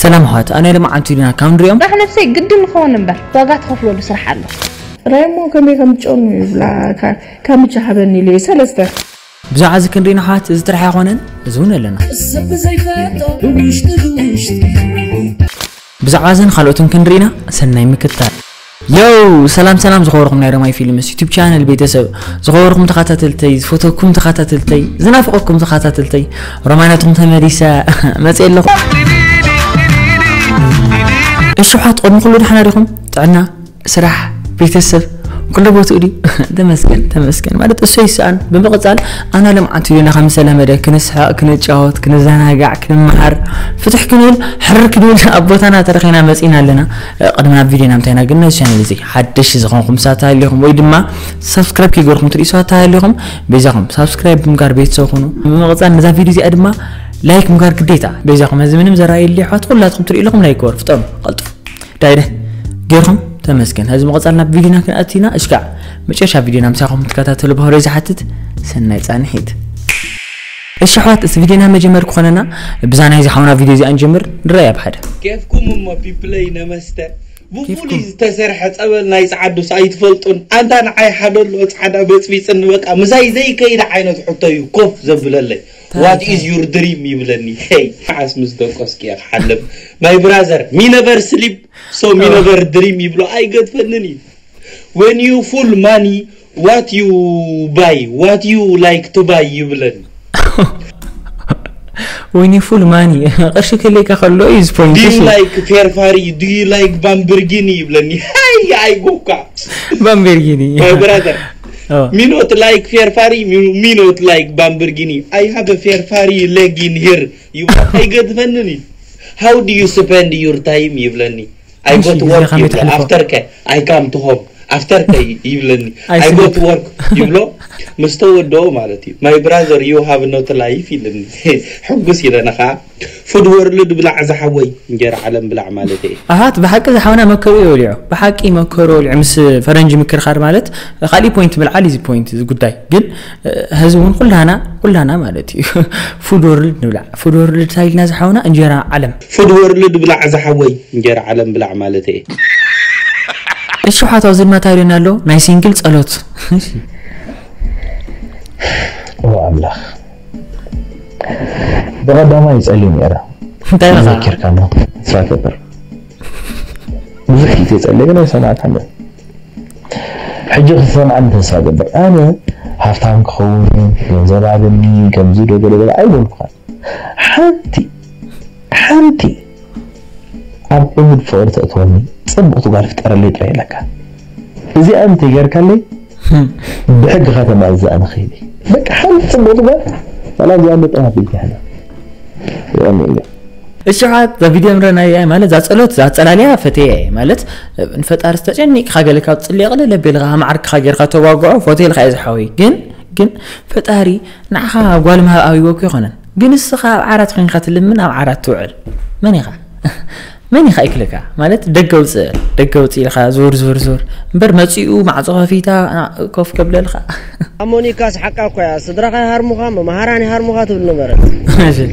ሰላም ኣሕዋት፣ ኣነ ልምዓት ዲና ካብ ንሪኦም። ጥራሕ ነብሰይ ግድን ንኸውን እምበር ዋጋ ትኸፍለሉ ስራሕ ኣሎ። ጥራይ እሞ ከመይ ከም ትጨኑ ይብላ። ካ- ካምቻ ሃበኒ ኢለ ሰለስተ። ብዛዕባ እዚ ክንሪና ኣሕዋት፣ እዚ ጥራሕ ኣይኮነን፣ እዚ እውን ኣለና። ሰብ ዘይፈቶ ብውሽጢ ብውሽጢ ብዛዕባ እዘን ካልኦትን ክንሪና ሰናይ ምክትታል። ዮ ሰላም ሰላም፣ ዝኸበርኩም ናይ ረማይ ፊልምስ ዩቱብ ቻነል ቤተሰብ፣ ዝኸበርኩም ተኸታተልተይ፣ ዝፈተኩም ተኸታተልተይ፣ ዝናፍቀኩም ተኸታተልተይ፣ ሮማናትኩም ተመሊሰ መፅእ ኣለኹ። እሺ ኣሕዋት፣ ቅድሚ ኩሉ ደሓና ዲኹም? ጥዕና፣ ስራሕ፣ ቤተሰብ፣ ኩሉ ቦትኡ ድዩ? ተመስገን ተመስገን። ማለት እሱ ይስኣን። ብምቕፃል ኣና ልምዓት ዩና ከም ዝተለመደ ክንስሕቕ፣ ክንጫወት፣ ክንዘናጋዕ፣ ክንመሃር፣ ፍትሕ ክንብል፣ ሕርር ክንብል ኣብ ቦታና ተረኺና መፂና ኣለና። ቅድሚ ናብ ቪድዮና ምታይና ግን ነዚ ቻነል እዚ ሓደሽ ዝኾንኩም ሰባት ተሃሊኹም ወይ ድማ ሳብስክራይብ ከይገርኩም ትሪኢ ሰባት ተሃሊኹም፣ በይዛኹም ሳብስክራይብ ብምጋር ቤተሰብ ኩኑ። ብምቕፃል ነዛ ቪድዮ እዚኣ ድማ ላይክ ምጋር ግዴታ። በይዛኹም እዚ ምንም ዘረኣየሉ ኣሕዋት ኩላትኩም ትሪእለኹም ላይክ ገበሩ፣ ፍጠኑ፣ ቀልጥፉ። ዳይደ ገይርኩም ተመስገን። ሕዚ መቐጻል ናብ ቪድዮና ክንኣቲና እሽካዕ መጨረሻ ቪድዮና ምሳኹም ትከታተሉ ባህሪ ዝሓትት። ሰናይ ጻንሒት። እሺ ኣሕዋት፣ እቲ ቪድዮና መጀመር ክኾነና ብዛ ናይ ዝሓውና ቪድዮ እዚኣ ንጀምር። ንረኣያ ብሓደ። ኬፍኩም እሞ ፒፕለይ ነመስተ ብፉሉይ ኬፍኩም። ዝተሰርሐ ጸበል ናይ ጸዓዱስ ኣይትፈልጡን። ኣንታ ንዓይ ሓደ ኣሎ ጻዕዳ በጽቢጽኒ በቃ ምሳይ ዘይከይድ ዓይነት ሕቶ እዩ ኮፍ ዘብለለይ። What is your dream ይብለኒ። ሄይ ዓስ ምስ ደቆስኪ እየ ክሓልም። My brother me never sleep so me never dream ይብሎ ኣይገድፈንን እዩ። When you full money what you buy what you like to buy ይብለኒ። When you full money ቅርሺ ክልካ ከሎ እዩ እዚ point። Do you እሺ። like Ferrari do you like Lamborghini ይብለኒ። ሃይ ኣይጎካ ባምቤርጊኒ። My brother ኦ። Me not like Ferrari me not like Lamborghini I have a Ferrari leg in here ይብሎ ኣይገድፈንን እዩ። How do you spend your time ይብለኒ። I እሺ፣ go to ግዜ work ከመይ ይብሎ ተሕልፎ? After ከ I come to home after ከ ይብለኒ። I I go sleep. To work ይብሎ ምስ ተወደኦ ማለት እዩ። My brother you have not life ይብለኒ። ሕጉስ ኢለና ከዓ ፉድ ወርልድ ብላዕ ዝሓወይ እንጀራ ዓለም ብላዕ ማለት እየ። ኣሃት ብሓቂ ዝሓውና መከሩ እዩ ወሊዑ። ብሓቂ መከሩ ወሊዑ ምስ ፈረንጂ ምክርኻር ማለት ካልእ point ምልዓል እዚ point እዚ ጉዳይ ግን ሕዚ እውን ኩላና ኩላና ማለት እዩ። Food World ንብላዕ። Food World እንታይ ኢልና ዝሓውና እንጀራ ዓለም። Food World ብላዕ ዝሓወይ እንጀራ ዓለም ብላዕ ማለት እየ። እሺ ሓታው ዝድማ ታይልና ኣሎ ናይ ሲንግል ጸሎት። ኦ ኣምላኽ ብቐዳማይ ይጸልዩ ነይረ። እንታይ ኢኻ? ዘኪርካ እሞ ተስፋ ገብር ብዙሕ ግዜ ጸልየ ግን ኣይሰማዕካን። ሕጂ ክትሰምዓኒ ተስፋ ገብር። ኣነ ሃፍታም ክኸውን ገንዘብ ኣብኒ ከምዚ ዶ ገለ ገለ ኣይበልኩኻን። ሓንቲ ሓንቲ ኣብ እሙድ ፍቕሪ ተእትወኒ ጽቡቕቲ ጓል ፍጠረለይ ጥራይ ኢለካ። እዚኣ እንተይ ጌርካለይ ብሕጊ ከተማ እዛ ኣነ ኸይደ በቃ ሓንቲ ጽቡቕቲ ጓል ዋላ እዚኣ መጠና ብጃህና ይቐኒለይ። እሺ ሓት እዛ ቪድዮ ምረ ናይ ኣይ ማለት እዛ ጸሎት እዛ ኣጸላልያ ፈተየ እየ ማለት ንፈጣሪ ዝተጨኒቅካ ገለ ካብ ጽልየ ቅልል ኣቢልካ ማዓርክኻ ጌርካ ተዋግዖ ፎቴልካ እየ ዝሓወይ ግን ግን ፈጣሪ ንዓኻ ጓል ምሃብ ኣብይወኩ ይኾነን ግን እስኻ ኣብ ዓራት ኮይንካ ትልምን ኣብ ዓራት ትውዕል መን ኢኻ መን ኢኻ ይክልካ ማለት ደገ ውፅእ ደገ ውፅእ ኢልካ ዙር ዙር ዙር እምበር መፂኡ ማዕፆ ከፊታ ኮፍ ከብለልካ ኣሞኒካስ ሓቃ እኮ እያ ስድራኻ ይሃርሙኻ መምሃራን ይሃርሙኻ ትብል ነበረት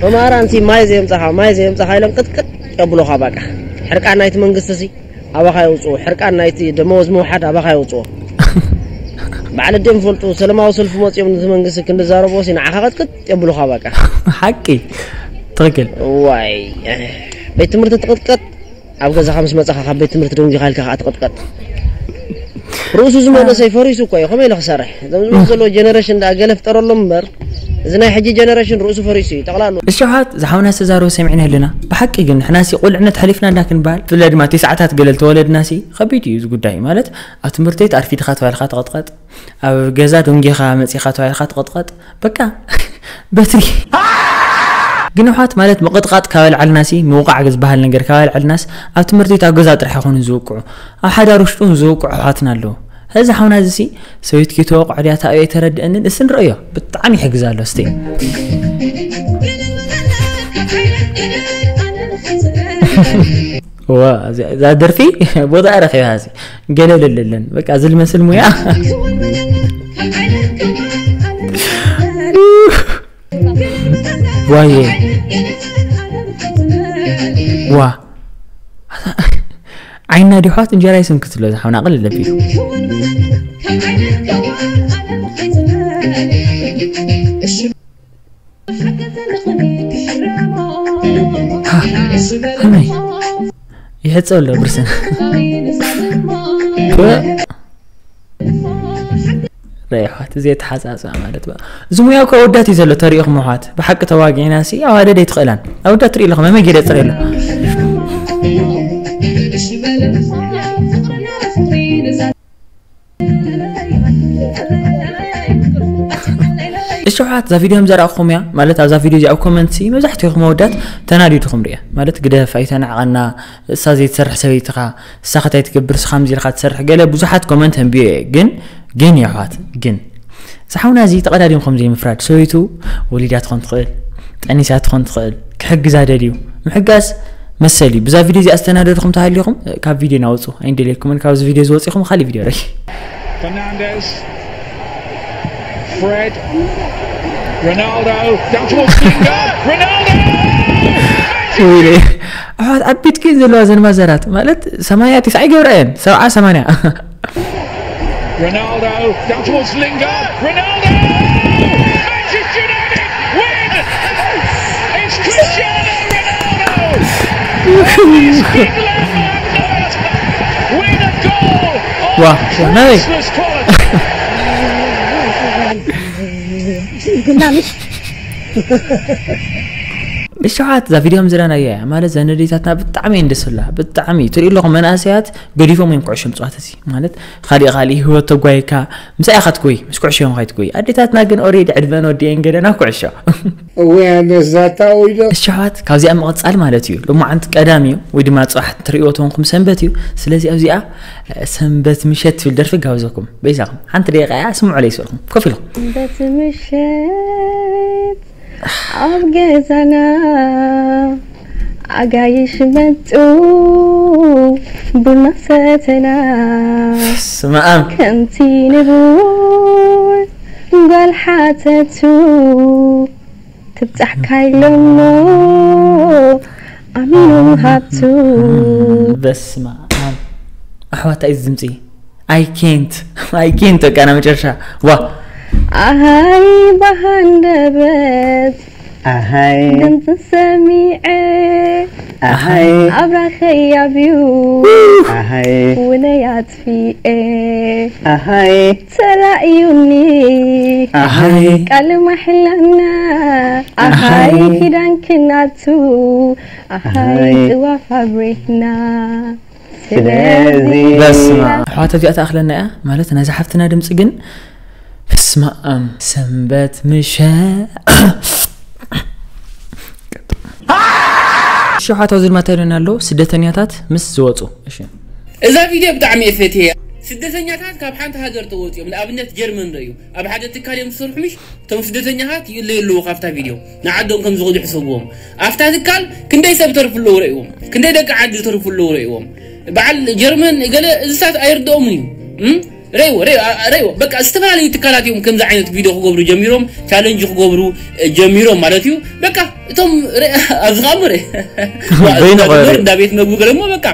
መምሃራን ሲ ማይ ዘየምፃኻ ማይ ዘየምፃኻ ኢሎም ቅጥቅጥ የብሉኻ ባቃ ሕርቃን ናይቲ መንግስቲ ሲ ኣባኻ የውፅኡ ሕርቃን ናይቲ ደመወዝ ምውሓድ ኣባኻ የውፅኦ በዓል ኣዲኦም ይፈልጡ ሰለማዊ ሰልፊ መፂኦም ነቲ መንግስቲ ክንዛረቦ ሲ ንዓኻ ቅጥቅጥ የብሉኻ ባቃ ሓቂ ትኽክል ዋይ ቤት ትምህርቲ ትቕጥቀጥ ኣብ ገዛኻ ምስ መጻኻ ካብ ቤት ትምህርቲ ደንጊኻ ኢልካ ከዓ ትቕጥቀጥ ርእሱ ዝመለሰ ይፈሪሱ እኮ እዩ ከመይ ኢለ ክሰርሕ እዞም ዝመፁ ዘለዎ ጀነሬሽን ደኣ ገለ ፍጠረሎም እምበር እዚ ናይ ሕጂ ጀነሬሽን ርእሱ ፈሪሱ እዩ ጠቕላሉ እሽሓት ዝሓውና ዝተዛረቦ ሰሚዕና ኣለና ብሓቂ ግን ንሕናሲ ቁልዕነት ሓሊፍና እንዳ ክንበሃል ብፍላይ ድማ ቴስዓታት ገለ ዝተወለድናሲ ከቢድ እዩ እዚ ጉዳይ ማለት ኣብ ትምህርቲ ቤት ኣርፊድኻ ተባልካ ትቕጥቀጥ ኣብ ገዛ ደንጊኻ መጺኻ ተባሂልካ ትቕጥቀጥ በቃ በትሪ ግን ኣሕዋት ማለት ምቕጥቃጥ ካብ ኣልዓልናሲ ምውቃዕ ዝበሃል ነገር ካብ ኣልዓልናስ ኣብ ትምህርቲ ቤት ኣብ ገዛ ጥራሕ ኣይኮኑን ዝውቅዑ ኣብ ሓዳር ውሽጡ እውን ዝውቅዑ ኣሕዋትና ኣለዉ ሕዚ ሓውና እዚ ሲ ሰበይት ከይተወቅዖ ድያ ታበይ ኣይተረድአንን እሲ ንርእዮ ብጣዕሚ ይሕግዝ ኣሎ እስቲ እዋ እዛ ደርፊ ቦታ ረኺባ እዚ ገለለለለን በቃ እዚ ልመስል ሙያ ዋየ ዋ ዓይና ዲኳት እንጀራ ይስንክት ኣሎ ዝሓውና ቅልል ለቢሉ ሃመይ ይሕጸው ኣሎ ብርስን ረይሓት እዚ የተሓጻጽባ ማለት ባ እዚ ሙያ እኮ ኣወዳት እዩ ዘሎ ተሪኢኹም ኣሕዋት ብሓቂ ተዋጊዕና ሲ ኣዋደደ ኣይትኽእላን ኣወዳት ትርኢ ኣለኹም መመይ ገይረ ፅረ ኣሎ እሽውሓት እዛ ቪድዮ ምዘረእኹም እያ ማለት ኣብዛ ቪድዮ እዚኣ ኮመንት ሲ መብዛሕትኹም ኣወዳት ተናዲድኹም ርየ ማለት ግደፍ ኣይተናዕቐና እሳ ዘይትሰርሕ ሰበይትኻ እሳ ከታይ ትገብር ስኻ ምዚ ኢልካ ትሰርሕ ገለ ብዙሓት ኮመንት ኣንብዮ እየ ግን ግን የሕዋት ግን ዝሓውና እዚ ተቐዳዲምኩም ዘይምፍራድ ሰበይቱ ወሊዳ ትኾን ትኽእል ጠኒሳ ትኾን ትኽእል ክሕግዛ ደልዩ ምሕጋዝ መሰል እዩ ብዛ ቪድዮ እዚኣ ዝተናደድኹም ተሃሊኹም ካብ ቪድዮ ናውፁ ኣይንደልየኩምን ካብዚ ቪድዮ ዝወፂኹም ካሊእ ቪድዮ ረኪ Fernandez, Fred, Ronaldo, down towards Lingard, Ronaldo! ኣሕዋት ኣብ ቤት ኮይን ዘለዋ ዘን ማዘራት ማለት ሰማንያ ትስዓ ይገብራ እየን ሰብዓ ሰማንያ Ronaldo down towards Lingard. Ronaldo! Manchester United win! It's Cristiano Ronaldo! It's Ronaldo with a goal of Wow, wow, no. priceless quality. እሽውሓት እዛ ቪድዮ ምዝረናያ እያ ማለት ዘን ኣዴታትና ብጣዕሚ እየን ደስ ብላ ብጣዕሚ ትርኢ ኣለኹም መናእሰያት ገዲፎም እዮም ኩዕሾ ምፅዋት እዚ ማለት ካሊእ ካሊእ ህይወት ተጓይካ ምሳይ ኢኻ ትጎይ ምስ ኩዕሾ እዮም ኻይትጎይ ኣዴታትና ግን ኦሬዲ ዕድመን ወዲአን ገለ ናብ ኩዕሾ እወ ኣነስ ዛታ ወይዶ እሽውሓት ካብዚኣ ምቕፃል ማለት እዩ ሎማዓንቲ ቀዳም እዩ ወይ ድማ ፅባሕ ትርእይዎ ተኾንኩም ሰንበት እዩ ስለዚ ኣብዚኣ ሰንበት ምሸት ትብል ደርፊ ጋብዘኩም በይዛኹም ሓንቲ ደቂቃ እያ ስምዑለይ ይስእልኩም ኮፍ ኢልኩም ሰንበት ምሸት ኣብ ገዛና ኣጋይሽ መጡ ቡና ሰተና ስማኣም ከምቲ ንቡር ጓል ሓተቱ ትብጻሕካ ኢሎሞ ኣሚኖም ሃብቱ በስመኣም ኣሕዋት እንታይ እዩ እዚ ድምፂ I can't I can't በቃ ናብ መጨረሻ ዋ ኣሃይ ብሃንደበት ኣሃይ ድምፂ ሰሚዐ ኣሃይ ኣብራኸይ ኣብዩ ኣሃይ ውነይ ኣጥፊኤ ኣሃይ ተላእዩኒ ኣሃይ ቃል ማሕላና ኣሃይ ኣሃይ ኪዳን ክናቱ ኣሃይ ኣሃይ ጥዋፍ ኣብሪህና ስለዚ በስመ ኣብ ኣሕዋት ኣብዚኣ ትኣኽለና እያ ማለት ናይዛ ሓፍትና ድምፂ ግን በስመ ኣብ ሰንበት ምሸ እሺ ኣሕዋት ኣብዚ ድማ እንታይ ኢሉና ኣሎ ስደተኛታት ምስ ዝወፁ እሺ እዛ ቪድዮ ብጣዕሚ እየ ፈትየ ስደተኛታት ካብ ሓንቲ ሃገር ተወፂኦም ንኣብነት ጀርመን ርእዩ ኣብ ሓደ ትካል እዮም ዝሰርሑ ምሽ እቶም ስደተኛታት ይእለዩ ኣለዉ ካብታ ቪድዮ ንዓዶም ከም ዝኽዱ ሕሰብዎም ኣብታ ትካል ክንደይ ሰብ ተርፉ ኣለዉ ርእዎም ክንደይ ደቂ ዓዲ ተርፉ ኣለዉ ርእዎም በዓል ጀርመን ገለ እዝታት ኣይርድኦምን እዩ እም? ረይዎ ረይዎ በቃ ዝተፈላለዩ ትካላት እዮም ከምዚ ዓይነት ቪድዮ ክገብሩ ጀሚሮም ቻለንጅ ክገብሩ ጀሚሮም ማለት እዩ በቃ እቶም ኣብዚ ከዓ ምረ በይኑ ቆረሩ። እንዳ ቤት መግቢ ገለሞ በቃ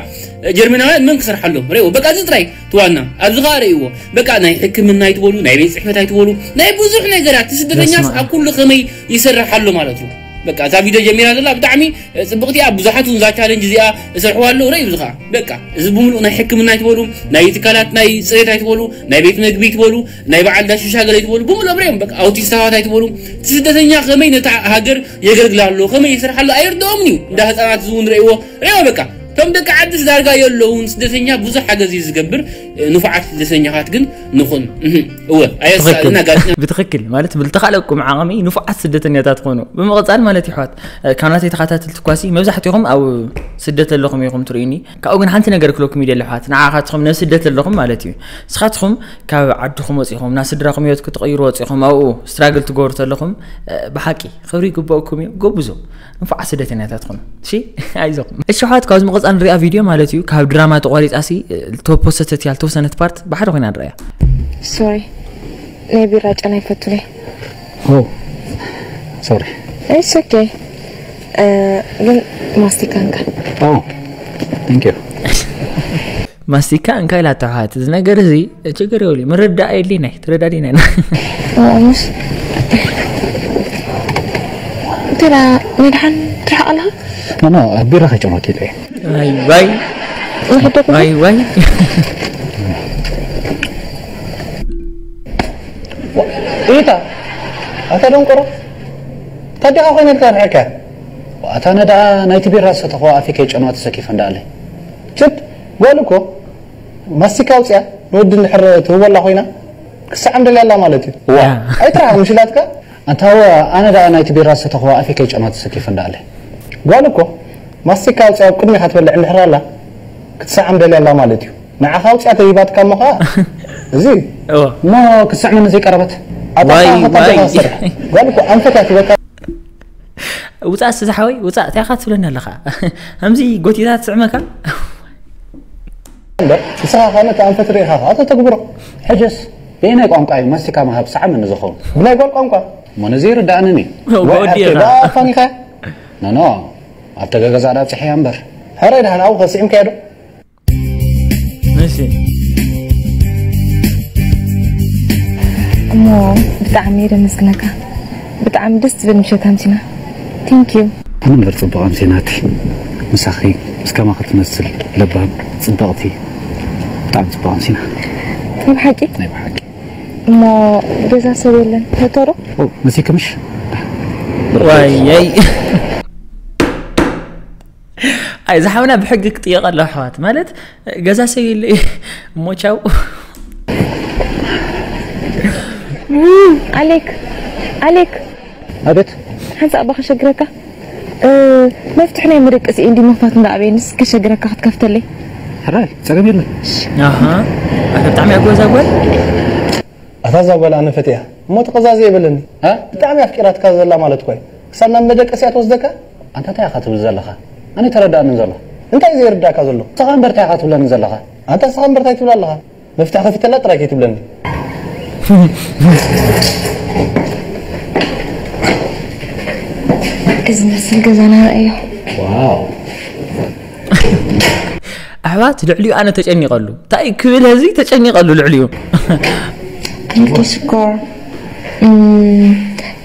ጀርመናውያን መን ክሰርሓሎም ረይዎ በቃ እዚ ጥራይ ትዋና ኣብዚ ከዓ ረይዎ በቃ ናይ ሕክምና ኣይትበሉ ናይ ቤት ፅሕፈት ኣይትበሉ ናይ ብዙሕ ነገራት እቲ ስደተኛስ በስመ ኣብ። ኣብ ኩሉ ከመይ ይሰርሕ ኣሎ ማለት እዩ በቃ እዛ ቪድዮ ጀሚራ ዘላ ብጣዕሚ ፅብቕቲ እያ ብዙሓት እውን እዛ ቻለንጅ እዚኣ ዝሰርሕዋ ኣለዉ ረይ እዚ ከዓ በቃ እዚ ብምሉእ ናይ ሕክምና ኣይትበሉ ናይ ትካላት ናይ ፅሬት ኣይትበሉ ናይ ቤት መግቢ ኣይትበሉ ናይ በዓል ዳሽሻ ገለ ኣይትበሉ ብምሉእ ብረዮም በቃ ኣውቲስታዋት ኣይትበሉ እቲ ስደተኛ ከመይ ነታ ሃገር የገልግላ ኣሎ ከመይ ይሰርሓ ኣሎ ኣይርድኦምን እዩ እንዳ ህፃናት እዚ እውን ረእይዎ ረእይዎ በቃ እቶም ደቂ ዓድስ ዳርጋ የለውን ስደተኛ ብዙሕ ሓገዝ እዩ ዝገብር ንፉዓት ስደተኛታት ግን ንኹን እወ ኣየሳእና ጋዜጠኛ ብትኽክል ማለት ብልተኻለኩም ዓቕሚ ንፉዓት ስደተኛታት ኾኑ ብምቕፃል ማለት ይሕዋት ካብ ናተይ ተኸታተልቲ ኳሲ መብዛሕትኹም ኣብ ስደት ኣለኹም ኢኹም ትርእዩኒ ካብኡ ግን ሓንቲ ነገር ክለኩም ይደሊ ኣሕዋት ንዓኻትኹም ናብ ስደት ኣለኹም ማለት እዩ ንስኻትኹም ካብ ዓድኹም ወፂኹም ናብ ስድራኹም ህይወት ክትቕይሩ ወፂኹም ኣብኡ ስትራግል ትገብሩ ተለኹም ብሓቂ ክብሪ ይግበእኩም እዩ ጎብዞ ንፉዓት ስደተኛታት ኹኑ እሺ ኣይዞኹም እሺ ኣሕዋት ካብዚ ምቕፃል ንሪኣ ቪድዮ ማለት እዩ ካብ ድራማ ተቋሪፃ ሲ ተወሰተት እያ ዝተወሰነት ፓርት ብሓደ ኮይና ንረእያ ሶሪ ናይ ቢራ ጨና ይፈቱኒ ኦ ሶሪ It's okay እ፣ ግን ማስቲካ እንካ። Oh, thank you. ማስቲካ እንካ ኢላ ተውሃት እዚ ነገር እዚ ችግር የብሉ ምርዳእ የድሊና እዩ ትረዳዲና ኢና ኦምስ እንተላ ንድሓን ትርሓቕ ኣለኻ? No, no, ቢራ ከይጨመርክ ኢለ። ዋይ ዋይ ንሕደኩ ዋይ ዋይ ኢታ ኣታ ደንቆሮ ታዲኻ ኮይነ ልካ ርሕካ ኣታ ነዳ ናይቲ ቢራ ሰተኹ ኣፊ ከይጨንዋ ተሰኪፈ እንዳለ ችድ ጓል እኮ ማስቲካ ኣውፅያ ንወዲ እንድሕር ትህቦላ ኮይና ክሳዕ እንደልያላ ማለት እዩ ያ። ኣይትረሓቕ ምሽላትካ ኣንታ ኣነ ደኣ ናይቲ ቢራ ሰተኹ ኣፊ ከይጨንዋ ተሰኪፈ እንዳለ። ጓል እኮ ማስቲካ ኣውፅያ ኣብ ቅድሚኻ ትበልዕ እንድሕር ኣላ ክትሰዓም ደልያ ኣላ ማለት እዩ ንዓኻ ኣውፅያ ተሂባትካ እሞ ኸዓ እዚ እዎ እሞ ክስዕመኒ ዘይቀረበት። ኣታ ዋይ፣ ኸዓ ዋይ። ኸዓ ሰርሕ ጓል እኮ ኣንፈት እያ ትበካ ውፃ እስቲ ዝሓወይ ውፃ እንታይ ኢኻ ትብለኒ ኣለኻ ከምዚ ጎቲታ ትስዕመካ እምበር ንስኻ ኸዓ ነቲ ኣንፈት ርኢኻ ኸዓ ተተግብሮ ሕጅስ ብየናይ ቋንቋ እዩ ማስቲካ ምሃብ ሰዓመኒ ዝኸውን? ብናይ ጓል ቋንቋ እሞ ነዚ ይርዳእንን እዩ። ወዲ ኣርኬ ኢኻ ዳፋኒኻ ኖ ኖ ኣብቲ ገገዛ ዳ ኣብፅሐያ እምበር። ሕራይ ደሓን ኣብኡ ኸስዒምካዮ ዶ እሺ እሞ ብጣዕሚ የመስግነካ። ብጣዕሚ ደስ ዝብል ምሸት ኣምሲና። Thank you። ኣነ እምበር ፅቡቕ ኣምሲናቲ ምሳኺ ምስ ከማኺ ትመስል ለባም ፅብቕቲ ብጣዕሚ ፅቡቕ ኣምሲና። ናይ ብሓቂ ናይ ብሓቂ እሞ ገዛ ሰብ የለን ተተሮ ኦ፣ መሲክምሽ ዋይ ኣይ ኣይ ዝሓውና ብሕጊ ክጥየቕ ኣሎ ኣሕዋት ማለት ገዛ ሰብ የለ እሞ ቻው ኣሌክ ኣሌክ ኣቤት ሓንሳእ እባ ከሸግረካ እ፣ መፍትሒ ናይ መደቀሲ እንዲ ምኽፋት እንዳ ኣበየንስ ከሸግረካ ክትከፍተለይ ሕራይ ጸገም የለን። ኣሃ ኣታ ብጣዕሚ ኣጎዛ ጓል ኣታ እዛ ጓል ኣነ ፈትያ እሞ ተቐዛዚ የብለኒ እ? ብጣዕሚ ኣፍቂራትካ ዘላ ማለት ኮይ ክሳብ ናብ መደቀሲያ ትወስደካ ኣንታ እንታይ ኢኻ ትብል ዘለኻ? ኣነ ተረዳእንን ዘሎ እንታይ ዘይርዳእካ ዘሎ ንስኻ እምበር እንታይ ኢኻ ትብለኒ ዘለኻ? ኣንታ ንስኻ እምበር እንታይ ትብል ኣለኻ መፍትሒ ከፊተላ ጥራይ ከይትብለኒ እዚ መስል ገዛና ረኣዮ ዋው ኣሕዋት ልዕሊኡ ኣነ ተጨኒቐሉ እንታይ ክብል ህዝቢ ተጨኒቐሉ ልዕሊኡ ኣንቲ ሽኮር እም፣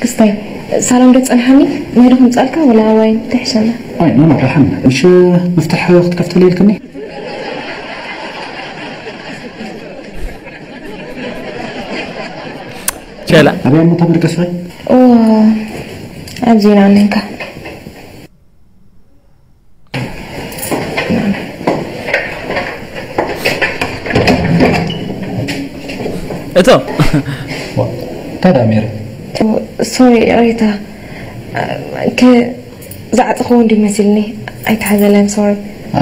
ክስታይ ሳሎን ዶ ትጸንሓኒ መሄዱ ክምጻልካ ወላ ዋይን ትሕሸና ኣይ ኖ ኖ ደሓን ምሽ መፍትሕ ክትከፍተለይ ኢልክኒ ቸላ ኣበይ እሞ ተመልከስኸ እዋ ኣብዚ ኢና ነንካ እቶ እንታይ ደኣ ሜሪ ሶሪ ይቕሬታ ዝዓፀኽዎ እንዲ መሲልኒ ኣይተሓዘለን ሶሪ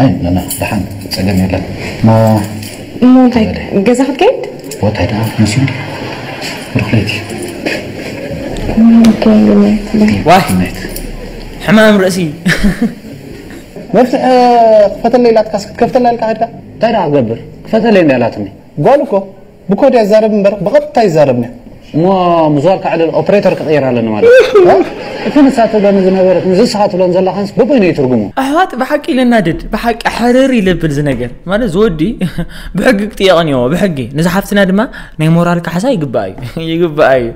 ኣይ ኖ ኖ ደሓን ጸገም የለን ሞ እሞ እንታይ ገዛ ክትከይድ ወታይ ደኣ መሲሉ ብሩኽ ለይቲ ኦኬ፣ good night፣ bye። ዋይ ናይት ሕማም ርእሲ መፍትሒ ክፈተለይ ኢላትካስ ክትከፍተላ ኢልካ ከድካ እንታይ ደኣ ክገብር ክፈተለይ እንዳ ኢላትኒ ጓል እኮ ብኮድ እያ ትዛረብ እምበር ብቐጥታ ይዛረብኒ እሞ ምዝዋር ካዕደል ኦፕሬተር ክቕየር ኣለኒ ማለት እዩ እቲ ንሳ ትብለኒ ዝነበረት ንዚ ንስኻ ትብለን ዘለኻንስ በበይኑ እዩ ትርጉሙ ኣሕዋት ብሓቂ ለናድድ ብሓቂ ሕርር ይለብል ዝነገር ማለት ዝወዲ ብሕጊ ክጥየቕ እኒኦ ብሕጊ ንዚ ሓፍትና ድማ ናይ ሞራል ካሕሳ ይግባእ እዩ ይግባእ እዩ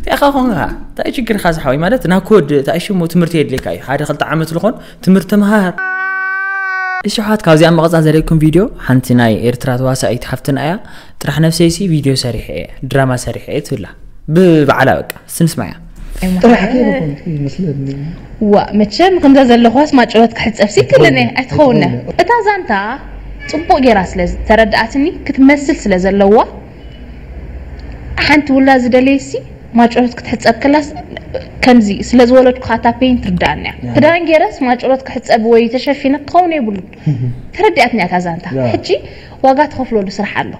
ጢኻ ኾንካ እንታይ ችግርካ ዝሓወይ ማለት ናኮድ እንታይ ሽሙ ትምህርቲ የድልየካ እዩ ሓደ ክልተ ዓመት ዝኾን ትምህርቲ ምሃር እሺ ኣሕዋት ካብዚኣ መቐፃ ዘለኩም ቪድዮ ሓንቲ ናይ ኤርትራ ተዋሳኢት ሓፍትና እያ ጥራሕ ነፍሰይሲ ቪድዮ ሰሪሐ እየ ድራማ ሰሪሐ እየ ትብላ ብባዕላ በቃ ስንስማያ ዋ መቸም ከምዛ ዘለኳስ ማጨወት ክሕፀብ ሲክልኒ ኣይትኸውነ እታ ዛንታ ፅቡቅ ገይራ ስለ ተረድኣትኒ ክትመስል ስለ ዘለዋ ሓንቲ ውላ ዝደለየሲ ማጨወት ክትሕፀብ ከላስ ከምዚ ስለ ዝወለድኩ ካታ ፔን ትርዳኣኒ እያ ክዳን ገይረስ ማጨወት ክሕፀብ ወይ ተሸፊነ ክኸውን የብሉን ተረዲኣትኒ እያ እታ ዛንታ ሕጂ ዋጋ ትኸፍለሉ ስራሕ ኣሎ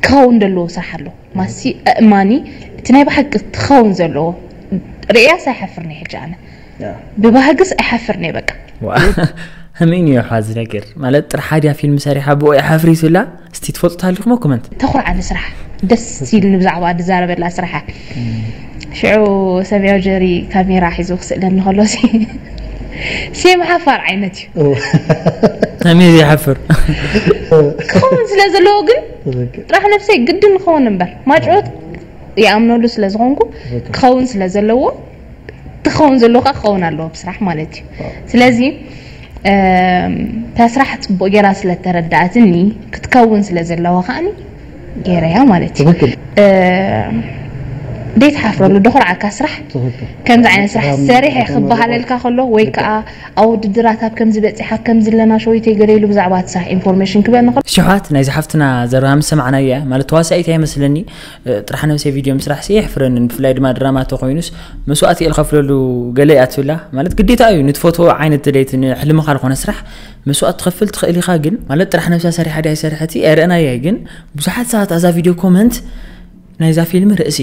ክኸውን ዘለዎ ስራሕ ኣሎ ማሲ እእማኒ እቲ ናይ ብሓቂ ክኸውን ዘለዎ ርእያስ ኣይሓፍርኒ ሕጂ ኣነ ብባህግስ ኣይሓፍርኒ በቃ ከመይ እዩ ሓዚ ነገር ማለት ጥርሓ ድያ ፊልም ሰሪሓ ብኡ ይሓፍር ይትብላ እስቲ ትፈልጡ ታሊኹሞ ኮመንት ተኹርዓኒ ስራሕ ደስ ኢልኒ ብዛዕባ ዝዛረበላ ስራሓ ሽዑ ሰሚያው ጀሪ ካሜራ ሒዙ ክስእለኒ ከሎ ሴም ሓፋር ዓይነት እዩ። ሰሜ ዘይሓፍር ክኸውን ስለ ዘለዎ ግን ጥራሕ ነብሰይ ግድን ክኸውን እምበር ማጭወት ይኣምነሉ ስለ ዝኾንኩ ክኸውን ስለ ዘለዎ ትኸውን ዘለዎ ከዓ ክኸውን ኣለዎ ብስራሕ ማለት እዩ። ስለዚ እታ ስራሕ ፅቡቅ ገይራ ስለተረዳእትኒ ክትከውን ስለ ዘለዋ ከዓኒ ገይረያ ማለት እዩ። ትክክል ደይ ትሓፍረሉ ደኹርዓካ ስራሕ ትክክል ከምዚ ዓይነት ስራሕ ሰሪሐ ክበሃለልካ ከሎ ወይ ከዓ ኣብ ውድድራት ኣብ ከምዚ በፂሓ ከምዚ ኣለና ሸዊተይ ገለ ኢሉ ብዛዕባ እቲ ስራሕ ኢንፎርሜሽን ክበኒ ከሎ ሽሓት ናይዚ ሓፍትና ዘረባ ምስ ሰማዕናዮ እያ ማለት ተዋሳኢት እያ ይመስለኒ። ጥራሕ ነብሰይ ቪድዮ ምስራሕ ሲ የሕፍረንን ብፍላይ ድማ ድራማ ተኮይኑስ መስዋእቲ እየ ዝኸፍለሉ ገለ እያ ትብላ ማለት ግዴታ እዩ ንትፈትዎ ዓይነት ድሌት ንሕልምኻ ዝኾነ ስራሕ መስዋእቲ ትኸፍል ትኽእል ኢኻ ግን ማለት ጥራሕ ነብሳ ሰሪሓ ድያ ይሰርሐቲ ኣይረእናያ ግን ብዙሓት ሰባት ኣዛ ቪድዮ ኮመንት ናይዛ ፊልም ርእሲ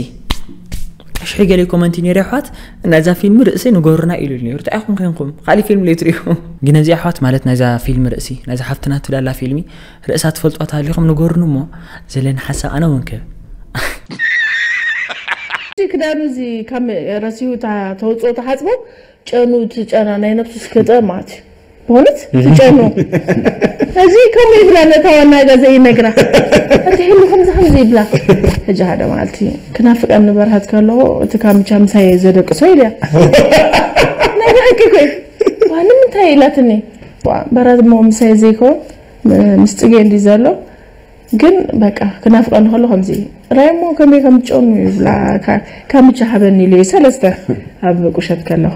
ሽሒ ገለ ኮመንቲ ነይረ ኣሕዋት ናይዛ ፊልም ርእሲ ንገሩና ኢሉ ነይሩ እንታይ ኢኹም ኮንኩም ካሊእ ፊልም ለይትሪኡ ግን እዚ ኣሕዋት ማለት ናይዛ ፊልም ርእሲ ናይዛ ሓፍትና ትብላላ ፊልሚ ርእሳ ትፈልጧ ተሃሊኹም ንገሩኒ እሞ ዘለኒ ሓሳብ ኣነ እውን ከ ክዳኑ እዚ ካብ ረሲሁ ተወፅኦ ተሓፅቦ ጨኑ ትጨና ናይ ነብሱ ስከጠ ማለት እዩ ብእውነት ትጨኑ እዚ ከምኡ ይብላ ነታ ዋና ገዛ ይነግራ እቲ ህሉ ከምዚ ከምዚ ይብላ ሕጂ ሓደ መዓልቲ ክናፍቀኒ በርሃት ከለኹ እቲ ካምቻ ምሳይ ዘደቅሶ ኢልያ ናይ ብሕቂ ኮይ ዋ ንምንታይ ኢላትኒ በራት ሞ ምሳይ ዘይኮን ምስ ፅጌ እንዲ ዘሎ ግን በቃ ክናፍቀኒ ከሎ ከምዚ ራይሞ ከመይ ከም ጨኑ ይብላ ካምቻ ሃበኒ ኢሉ ሰለስተ ኣብ ቁሸት ከለኹ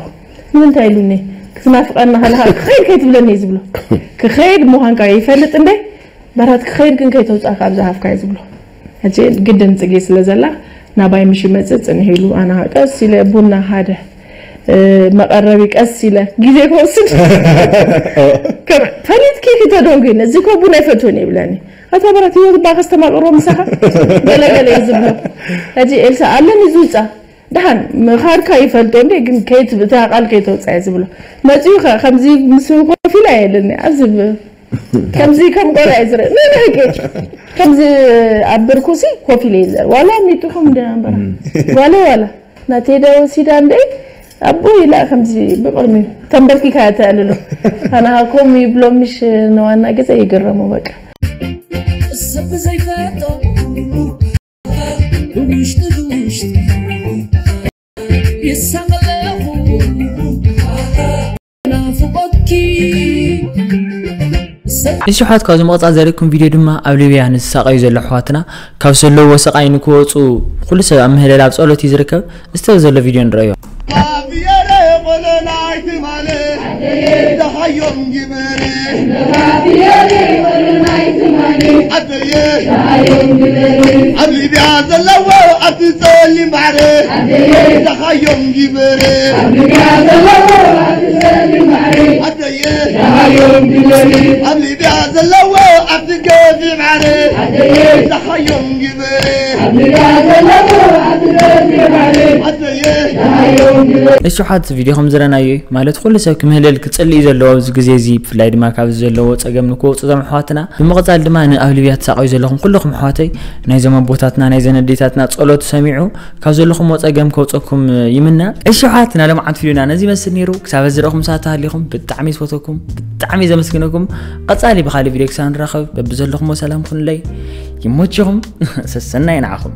ንምንታይ ኢሉኒ ክትናፍቀኒ ከለካ ክኸይድ ከይትብለኒ እዩ ዝብሎ ክኸይድ ምዃንካ ይፈልጥ እንደ በራት ክኸይድ ግን ከይተውፃእካ ኣብ ዝሃፍካ እዩ ዝብሎ ሕጂ ግድን ፅጌ ስለ ዘላ ናባይ ምሽ ይመፅእ ፅንሕ ኢሉ ኣና ቀስ ኢለ ቡና ሓደ መቐረቢ ቀስ ኢለ ግዜ ክወስድ ፈሊጥኪ ክተደንጉ እዚ ኮ ቡና ይፈትውን ይብለኒ ኣታ በራት ህይወት እባ ከስተማቅሮ ምሳኻ ገለገለ እዩ ዝብሎ ሕጂ ኤልሳ ኣለኒ ዝውፃ ደሓን ምኻድካ ይፈልጦ እንዴ ግን ከይት እታ ቃል ከይተውፃ እዩ ዝብሎ መፅኡ ከ ከምዚ ምስ ኮፍ ኢላ የለኒ ኣብዚ ከምዚ ከም ቆልዓ እዩ ዝርኢ ንንሕቂ ከምዚ ኣብ ብርኩሲ ኮፍ ኢለ እዩ ዝርኢ ዋላ ሚጡኹም እንደ ነበራ ዋላ ዋላ ናተይ ዳ ወሲዳ እንደ ኣቦ ኢላ ከምዚ ብቅድሚ ተንበርኪካ ተዕልሎ ኣና ከምኡ ይብሎ ምሽ ንዋና ገዛ ይግረሙ በቃ ሰብ ዘይፈጦ ብውሽጢ ብውሽጢ ይሳቐለኹ ናፍቆትኪ ንሽሓት ካብዚ መቕፃል ዘርእኩም ቪድዮ ድማ ኣብ ሊብያ ንዝሳቐዩ ዘሎ ኣሕዋትና ካብ ዘለዎ ስቓይ ንክወፁ ኩሉ ሰብ ኣብ ምህለላ ኣብ ፀሎት እዩ ዝርከብ እስቲ ዘሎ ቪድዮ ንረእዮ ኣብ ሊብያ ዘለዎ ኣብቲ ጸሊም ባሕሪ ደኻዮም ጊበረ ኣደየ ኣብ ሊብያ ዘለዎ ኣብቲ ገፊ ባሕሪ ደኻዮም ጊበረ ኣደየ እሽሓት ቪድዮ ከም ዝረናዮ እዩ ማለት ኩሉ ሰብ ክምህለል ክፅልእ እዩ ዘለዎ ኣብዚ ግዜ እዚ ብፍላይ ድማ ካብዚ ዘለዎ ፀገም ንክወፁ እዞም ኣሕዋትና ብምቕፃል ድማ ንኣብ ሊብያ ትሳቐዩ ዘለኹም ኩልኹም ኣሕዋተይ ናይዞም ኣቦታትና ናይዘን ኣዴታትና ፀሎት ሰሚዑ ካብ ዘለኹምዎ ፀገም ከውፀኩም ይምነ እሽሓት ናለምዓት ፊልምና ነዚ ይመስል ነይሩ ክሳብ ዝረኹም ሰዓት ተሃሊኹም ብጣዕሚ ዝፈተኩም ብጣዕሚ ዘመስግነኩም ቀፃሊ ብካሊ ቪድዮ ክሳብ ንራኸብ በብዘለኹምዎ ሰላም ኩንለይ ይሞችኹም ሰሰናይ ንዓኹም